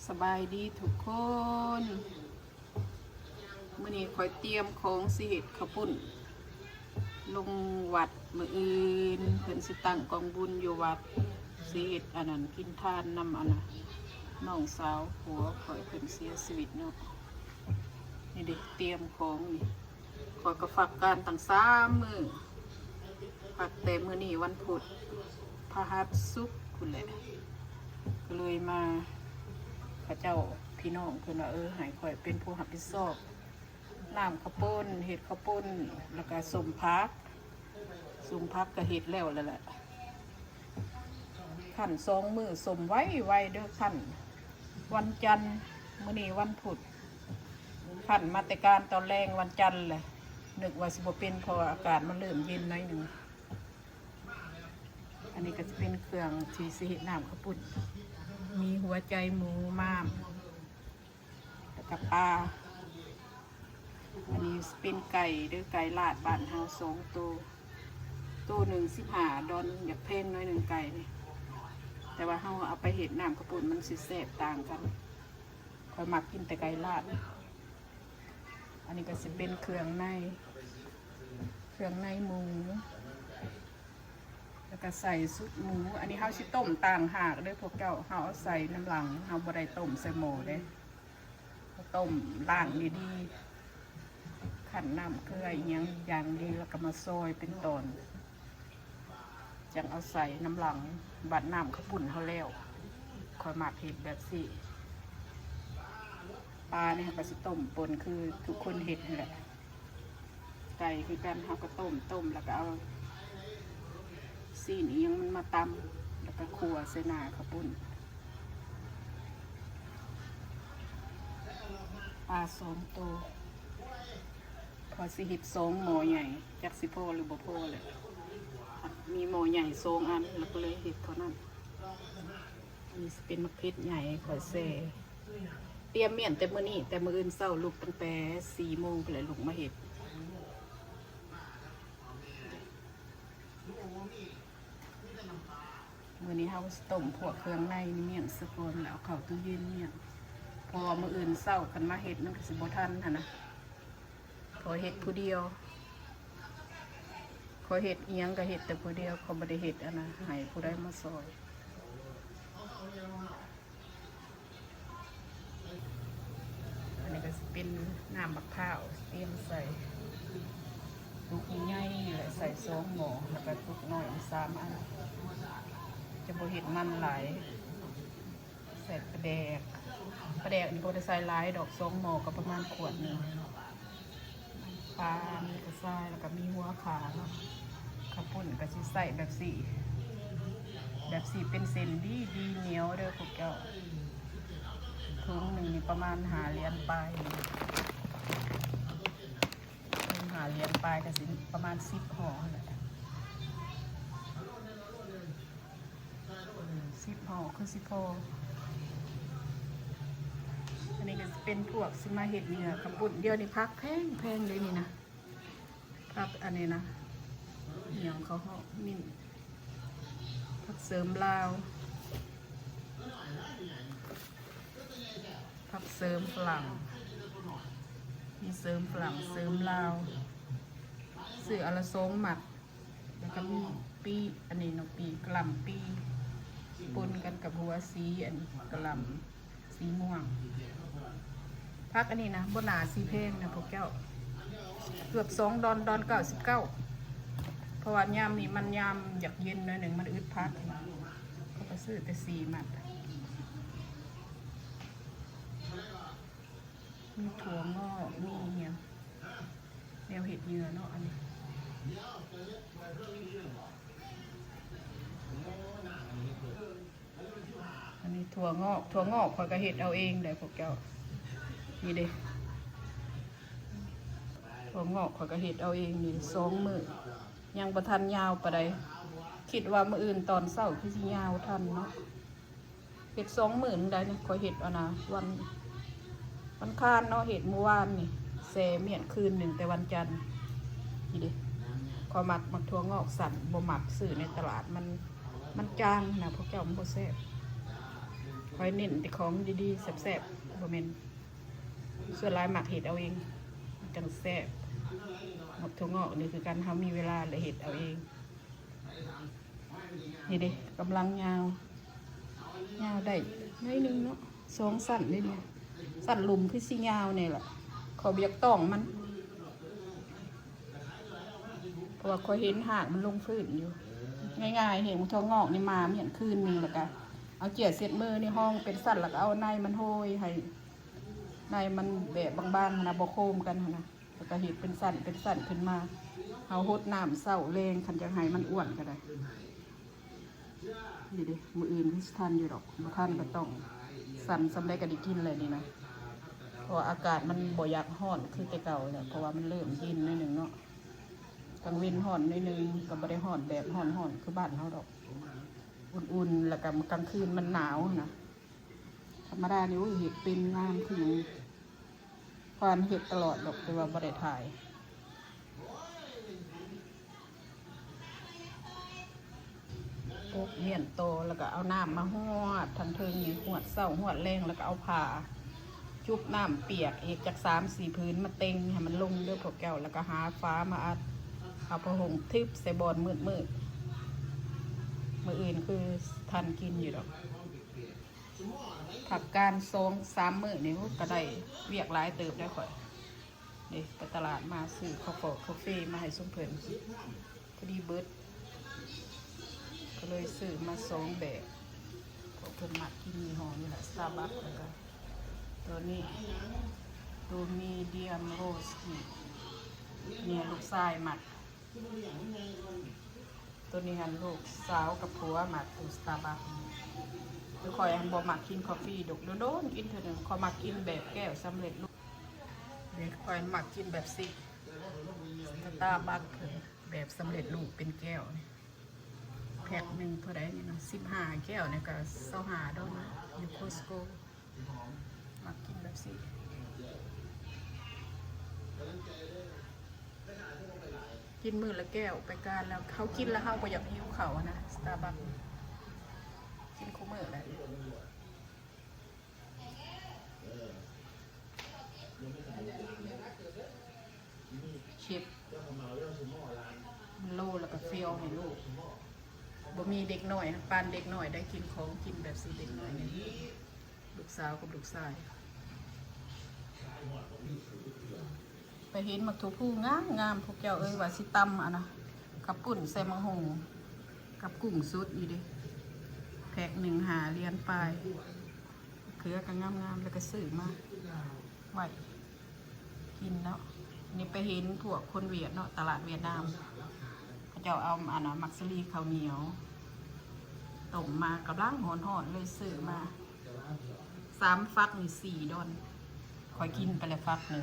ສະບາຍດີທຸກຄົນ, ມື້ນີ້ຂ້ອຍຕຽມຂອງຊິເຮັດເຂົ້າປຸ້ນລົງວັດ. ມື້ອື່ນເພິ່ນຊິຕັ້ງກອງບຸນຢູ່ວັດ, ຊິເຮັດອັນນັ້ນກິນທານນຳອັນນ່າ ນ້ອງສາວຜົວຂ້ອຍ ເພິ່ນເສຍຊີວິດເນາະ. ນີ້ເດ້ ຕຽມຂອງນີ້ ຂ້ອຍກໍພັກການຕັ້ງສາມມື້, ພັກແຕ່ມື້ນີ້ວັນພຸດ ພະຫັດ ສຸກພຸ້ນແຫຼະ, ກໍເລີຍມາ ເຂົາເຈົ້າ ພີ່ນ້ອງເພິ່ນວ່າ ເອີ ໃຫ້ຂ້ອຍເປັນຜູ້ຮັບຜິດຊອບນ້ຳເຂົ້າປຸ້ນ, ເຮັດເຂົ້າປຸ້ນ ແລ້ວກໍສົ້ມຜັກ, ສົ້ມຜັກກໍເຮັດແລ້ວແລ້ວແຫຼະ. ຂັ້ນສອງມື້ ສົ້ມໄວໆເດີ, ຂັ້ນວັນຈັນ, ມື້ນີ້ວັນພຸດ, ຂັ້ນມາແຕ່ການຕອນແລງວັນຈັນແຫຼະ, ນຶກວ່າຊິບໍ່ເປັນ ເພາະວ່າອາກາດມັນເລີ່ມເຢັນໜ້ອຍໜຶ່ງ. ອັນນີ້ກໍຈະເປັນເຄື່ອງທີ່ຊິເຮັດນ້ຳເຂົ້າປຸ້ນ, ມີຫົວໃຈໝູ, ມ້າມ ແລ້ວກໍປາ. ອັນນີ້ເປັນໄກ່ເດີ, ໄກ່ລາດບ້ານເຮົາສອງໂຕ, ໂຕໜຶ່ງສິບຫ້າດອນ, ຢາກແພງໜ້ອຍໜຶ່ງໄກ່ນີ້, ແຕ່ວ່າເຮົາເອົາໄປເຮັດນ້ຳເຂົ້າປຸ້ນມັນຊິແຊບຕ່າງກັນ. ຂ້ອຍມັກກິນແຕ່ໄກ່ລາດ. ອັນນີ້ກໍຊິເປັນເຄື່ອງໃນ, ເຄື່ອງໃນໝູ ແລ້ວກໍໃສ່ຊຸດໝູ. ອັນນີ້ເຮົາຊິຕົ້ມຕ່າງຫາກເດີພວກເຈົ້າ, ເຮົາເອົາໃສ່ນຳຫຼັງ, ເຮົາບໍ່ໄດ້ຕົ້ມໃສ່ໝໍ້ເດ້. ເຮົາຕົ້ມລ້າງດີໆ, ຂັ້ນນ້ຳເກືອອີ່ຫຍັງຢ່າງດີ, ແລ້ວກໍມາຊອຍເປັນຕອນ, ຈັ່ງເອົາໃສ່ນຳຫຼັງ ບັດນ້ຳເຂົ້າປຸ້ນເຮົາແລ້ວ. ຂ້ອຍມັກເຮັດແບບຊີ້. ປານີ້ເຮົາກໍຊິຕົ້ມປົນຄືທຸກຄົນເຮັດຫັ້ນແຫຼະ. ໄກ່ຄືກັນ, ເຮົາກໍຕົ້ມ, ຕົ້ມແລ້ວກໍເອົາຊີ້ນອີ່ຫຍັງມັນມາຕຳ ແລ້ວກໍຂົ້ວໃສ່ໜ້າເຂົ້າປຸ້ນ. ປາສອງໂຕ, ເພາະຊິເຮັດສອງໝໍ້ໃຫຍ່, ຈັກຊິພໍຫຼືບໍ່ພໍແຫຼະ. ມີໝໍ້ໃຫຍ່ສອງອັນ, ແລ້ວກໍເລີຍເຮັດເທົ່ານັ້ນ. ອັນນີ້ຊິເປັນໝາກເຜັດໃຫຍ່ ຂ້ອຍແຊ່. ຕຽມມ້ຽນແຕ່ມື້ນີ້, ແຕ່ມື້ອື່ນເຊົ້າລຸກຕັ້ງແຕ່ສີ່ໂມງພຸ້ນແຫຼະ ລຸກມາເຮັດ. ມື້ນີ້ເຮົາຊິຕົ້ມພວກເຄື່ອງໃນນີ້ມ້ຽນສາກ່ອນ ແລ້ວເອົາເຂົ້າຕູ້ເຢັນມ້ຽນ, ເພາະວ່າມື້ອື່ນເຊົ້າຄັນມາເຮັດມັນກໍຊິບໍ່ທັນຫັ້ນນະ. ຂ້ອຍເຮັດຜູ້ດຽວ, ຂ້ອຍເຮັດອີ່ຫຍັງກໍເຮັດແຕ່ຜູ້ດຽວ, ຂ້ອຍບໍ່ໄດ້ເຮັດອັນນະ ໃຫ້ຜູ້ໃດມາຊ່ອຍ. ອັນນີ້ກໍຊິເປັນນ້ຳບັກພ້າວ ຕຽມໃສ່ຕຸກໃຫຍ່ໆ ແລະ ໃສ່ສອງໝໍ້ ແລ້ວກໍຕຸກນ້ອຍສາມອັນ, ຈະບໍ່ເຮັດມັນຫຼາຍ. ໃສ່ປາແດກ, ປາແດກນີ້ບໍ່ໄດ້ໃສ່ຫຼາຍດອກ, ສອງໝໍ້ກໍປະມານຂວດໜຶ່ງ. ປາ ມີກະຊາຍ ແລ້ວກໍມີຫົວຂ່າເນາະ. ເຂົ້າປຸ້ນກໍຊິໃສ່ແບບຊີ້, ແບບຊີ້ເປັນເສັ້ນດີໆ ໜຽວເດີພວກເຈົ້າ. ຖົງໜຶ່ງນີ້ປະມານຫ້າຫຼຽນປາຍ, ຖົງຫ້າຫຼຽນປາຍກໍຊິປະມານສິບຫໍ່ຫັ້ນແຫຼະ. ສິບຫໍ່ຄືຊິພໍ. ອັນນີ້ກໍຊິເປັນພວກຊິມາເຮັດເຫຍື່ອເຂົ້າປຸ້ນ. ດຽວນີ້ຜັກແພງໆເດ້ນີ້ນະ, ຜັກອັນນີ້ນະ ອີ່ຫຍັງເຂົາເອີ້ນ ມິ້ນ, ຜັກເສີມລາວ, ຜັກເສີມຝຣັ່ງ, ມີເສີມຝຣັ່ງ ເສີມລາວ, ຊື້ອັນລະສອງມັດ. ແລ້ວກໍມີປີ ອັນນີ້ເນາະ ປີ ກະຫຼ່ຳປີ ປົນກັນກັບຫົວສີ ອັນກະຫຼ່ຳສີມ່ວງ. ຜັກອັນນີ້ນະ ບໍ່ໜ້າຊິແພງນະພວກເຈົ້າ, ເກືອບສອງດອນ, ດອນເກົ້າສິບເກົ້າ. ເພາະວ່າຍາມນີ້ມັນຍາມຢາກເຢັນໜ້ອຍໜຶ່ງ, ມັນອຶດຜັກ. ເຂົາກໍຊື້ແຕ່ສີ່ມັດ. ມີຖົ່ວງອກ ມີຫຍັງ ແນວເຮັດເຫຍື່ອເນາະ ອັນນີ້. ອັນນີ້ຖົ່ວງອກ, ຖົ່ວງອກຂ້ອຍກໍເຮັດເອົາເອງໄດ໋ພວກເຈົ້າ. ນີ້ເດ້ ຖົ່ວງອກຂ້ອຍກໍເຮັດເອົາເອງນີ້ ສອງມື້ ຍັງບໍ່ທັນຍາວປານໃດ. ຄິດວ່າມື້ອື່ນຕອນເຊົ້າຄືຊິຍາວທັນເນາະ. ເຮັດສອງມື້ໄດ້ນີ້ ຂ້ອຍເຮັດອັນນະ ວັນ ວັນຄານເນາະ ເຮັດມື້ວານນີ້ ແຊ່ມ້ຽນຄືນໜຶ່ງແຕ່ວັນຈັນ. ນີ້ເດ້ ຂ້ອຍມັກ ມັກຖົ່ວງອກສັ້ນ ບໍ່ມັກຊື້ໃນຕະຫຼາດ ມັນ ມັນຈາງນະ ພວກເຈົ້າ ມັນບໍ່ແຊບ. ຂ້ອຍເນັ້ນແຕ່ຂອງດີໆ ແຊບໆ ບໍ່ແມ່ນ ສ່ວນຫຼາຍມັກເຮັດເອົາເອງ ມັນຈັ່ງແຊບ. ໝາກຖົ່ວງອກນີ້ຄືກັນ ເຮົາມີເວລາແລ້ວເຮັດເອົາເອງ. ນີ້ເດ້ ກຳລັງຍາວ ຍາວໄດ້ໜ້ອຍໜຶ່ງເນາະ ສອງຊັ້ນເດ້ນີ້. ຊັ້ນລຸ່ມຄືຊິຍາວແດ່ລະ ຂ້ອຍບໍ່ຢາກຕ້ອງມັນ ເພາະວ່າຂ້ອຍເຫັນຮາກມັນລົງພື້ນຢູ່. ງ່າຍໆ ເຫັນຖົ່ວງອກນີ້ມາ ເມື່ອຄືນນີ້ ແລ້ວກະເອົາເຈ້ຍເຊັດມືນີ້ຮອງເປັນຊັ້ນ ແລ້ວກະເອົາໃນມັນໂຮຍໃຫ້ ໃນມັນແບບບາງໆຫັ້ນນະ ບໍ່ໂຄມກັນຫັ້ນນະ ແລ້ວກະເຮັດເປັນຊັ້ນເປັນຊັ້ນຂຶ້ນມາ. ເຮົາຫົດນ້ຳເຊົ້າແລງ ຄັນຢາກໃຫ້ມັນອ້ວນກະໄດ້. ນີ້ເດ້ ມື້ອື່ນຄືຊິທັນຢູ່ດອກ ບໍ່ທັນກະຕ້ອງ ສັ່ນສ່ຳໃດກະໄດ້ກິນແຫຼະນີ້ນະ ເພາະວ່າອາກາດມັນບໍ່ຢາກຮ້ອນຄືແຕ່ເກົ່າແລ້ວ ເພາະວ່າມັນເລີ່ມເຢັນໜ້ອຍໜຶ່ງເນາະ. ກາງເວັນຮ້ອນໜ້ອຍໜຶ່ງ ກະບໍ່ໄດ້ຮ້ອນແບບຮ້ອນໆຄືບ້ານເຮົາດອກ ອຸ່ນໆ ແລ້ວກະກາງຄືນມັນໜາວຫັ້ນນະ. ທຳມະດານີ້ ໂອ້ຍ ເຮັດເປັນງາມຄືຫຍັງ ຄວານເຮັດຕະຫຼອດດອກ ແຕ່ວ່າບໍ່ໄດ້ຖ່າຍ. ປົກມ້ຽນໂຕ ແລ້ວກະເອົານ້ຳມາຮວດທາງເທິງນີ້ ຮວດເຊົ້າຮວດແລງ ແລ້ວກະເອົາຜ້າຈຸບນ້ຳປຽກອີກຈັກສາມສີ່ຜືນມາເຕັງໃຫ້ມັນລົງເດີພວກເຈົ້າ ແລ້ວກະຫາຝາມາອັດ ເອົາຜ້າຫົ່ມທຶບໃສ່ບ່ອນມືດໆ. ມື້ອື່ນຄືທັນກິນຢູ່ດອກ. ພັກການສອງສາມມື້ນີ້ ໂອ້ ກະໄດ້ວຽກຫຼາຍເຕີບໄດ໋ຂ້ອຍ. ນີ້ໄປຕະຫຼາດມາຊື້ເຂົ້າຟອກເຂົ້າເຟມາໃຫ້ຊຸມເພິ່ນ ພໍດີເບິດ ກະເລີຍຊື້ມາສອງແບບ. ພວກເພິ່ນມັກກິນຍີ່ຫໍ້ນີ້ແຫຼະ Starbucks ແລ້ວກະໂຕນີ້ ໂຕມີດຽມໂຣສນີ້ ເມຍລູກຊາຍມັກ. ໂຕນີ້ຫັ້ນລູກສາວກັບຜົວມັກ ໂຕ Starbucks ນີ້. ຄືຂ້ອຍຫັ້ນບໍ່ມັກກິນຄອບຟີດອກ ໂດນໆກິນເທື່ອໜຶ່ງ. ຂ້ອຍມັກກິນແບບແກ້ວສຳເລັດຮູບເດ້ ຂ້ອຍມັກກິນແບບຊີ້ Starbucks ເພິ່ນ ແບບສຳເລັດຮູບເປັນແກ້ວນີ້. ແພັກໜຶ່ງເທົ່າໃດນີ້ນະ ສິບຫ້າແກ້ວນີ້ກະຊາວຫ້າດອນ ຢູ່ Costco. ມັກກິນແບບຊີ້ ກິນມື້ລະແກ້ວໄປການແລ້ວ ເຮົາກິນແລ້ວເຮົາບໍ່ຢາກຫິວເຂົ້ານະ Starbucks ກິນຄູ່ມື້ແຫຼະ. ເຊັບ ໂລແລ້ວກະເຟວໃຫ້ລູກ. ບໍ່ມີເດັກນ້ອຍ ປານເດັກນ້ອຍໄດ້ກິນຂອງກິນແບບຊີ້ ເດັກນ້ອຍນີ້ ລູກສາວກັບລູກຊາຍ. ໄປເຫັນໝາກຖົ່ວພູງາມໆ ພວກເຈົ້າເອີຍ ວ່າຊິຕຳອັນນະ ເຂົ້າປຸ້ນໃສ່ໝາກຫຸ່ງກັບກຸ້ງສົດນີ້ເດ້. ແພັກໜຶ່ງຫ້າຫຼຽນປາຍ ເຂືອກະງາມໆ ແລ້ວກະຊື້ມາໄວ້ ກິນເນາະ. ນີ້ໄປເຫັນພວກຄົນຫວຽດເນາະ ຕະຫຼາດຫວຽດນາມ ເຂົາເຈົ້າເອົາອັນນະ ໝາກສາລີເຂົ້າໜຽວຕົ້ມມາ ກຳລັງຮ້ອນໆເລີຍ ຊື້ມາສາມຝັກນີ້ສີ່ດອນ. ຂ້ອຍກິນໄປແລ້ວຝັກໜຶ່ງ